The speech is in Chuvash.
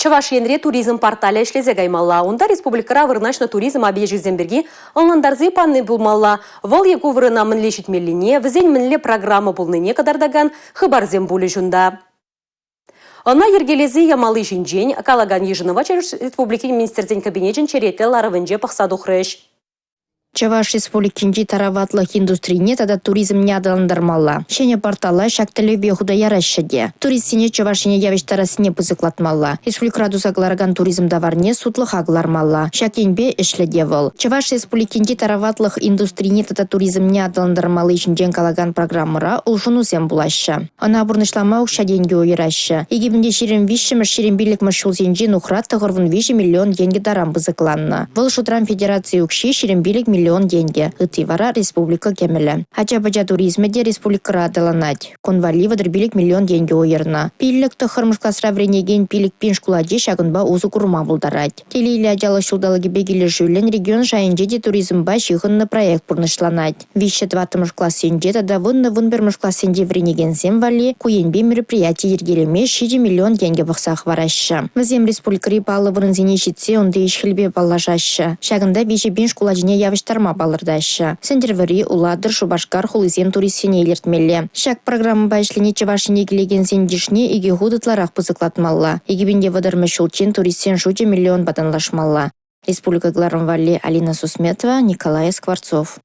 Чӑваш Енре туризм порталӗ ӗҫлесе каймалла. Унта республикӑра вырнаҫнӑ туризм объекчӗсем пирки ӑнлантарси пани пулмалла. Вӑл е ку вырӑна мӗнле ҫитмеллине, вӗсен мӗнле программа пулнине кӑтартакан хыпарсем пулӗҫ унта. Ӑна йӗркелесе ямалли ҫинчен калакан йышӑнӑва Чӑваш Республикин Министрсен Кабинечӗн черетлӗ ларӑвӗнче пӑхса тухрӗҫ. Чӑваш Республикинчи тараватлӑх индустрине тата туризмне аталантармалла. Ҫӗнӗ портала ҫак тӗллевпе хута яраҫҫӗ те. Туристсене Чӑваш Ене явӑҫтарассине пысӑклатмалла. Республикӑра туса кӑларакан туризм таварне сутлӑха кӑлармалла. Ҫак енпе ӗҫлӗ те вӑл. Чӑваш Республикинчи тараватлӑх индустрине тата туризмне аталантармалли ҫинчен калакан программӑра улшӑнусем пулаҫҫӗ. Ӑна пурнӑҫлама укҫа-тенкӗ уйӑраҫҫӗ. 2023-мӗш 25-мӗш ҫулсенчи нухрат 93 миллион тенкӗ таран пысӑкланнӑ. Вӑл шутран федераци укҫи 25 миллион тенкӗ, ытти вара республика кӗмӗлӗ. Ача-пӑча туризмӗ те республикӑра аталанать. Кун валли 35 миллион тенкӗ уйӑрнӑ. Пиллӗк тӑххӑрмӗш класра вӗренекен 5 пин шкул ачи ҫакӑнпа усӑ курма пултарать. Телейлӗ ачалӑх ҫулталӑкӗпе килӗшӳллӗн регион шайӗнче те туризмпа ҫыхӑннӑ проект пурнӑҫланать. Виҫҫӗ-тӑваттӑмӗш классенче тата вуннӑ-вунпӗрмӗш классенче вӗренекенсем валли ку енпе мероприяти йӗркелеме 7 миллион тенкӗ пӑхса хӑвараҫҫӗ. Вӗсем республикӑри паллӑ вырӑнсене ҫитсе унти ӗҫ-хӗлпе паллашаҫҫӗ. Ҫакӑнта 3 пин шкул ачине явӑҫтарма палӑртаҫҫӗ. Сӗнтӗрвӑрри, Улатӑр, Шупашкар хулисем туристсене илӗртмелле. Ҫак программӑпа ӗҫлени Чӑваш Ене килекенсен йышне икӗ хут ытларах пысӑклатмалла. 2030-мӗш ҫулччен туристсен шучӗ миллионпа танлашмалла. Республика кӑларӑм валли Алина Сусметова, Николай Скворцов.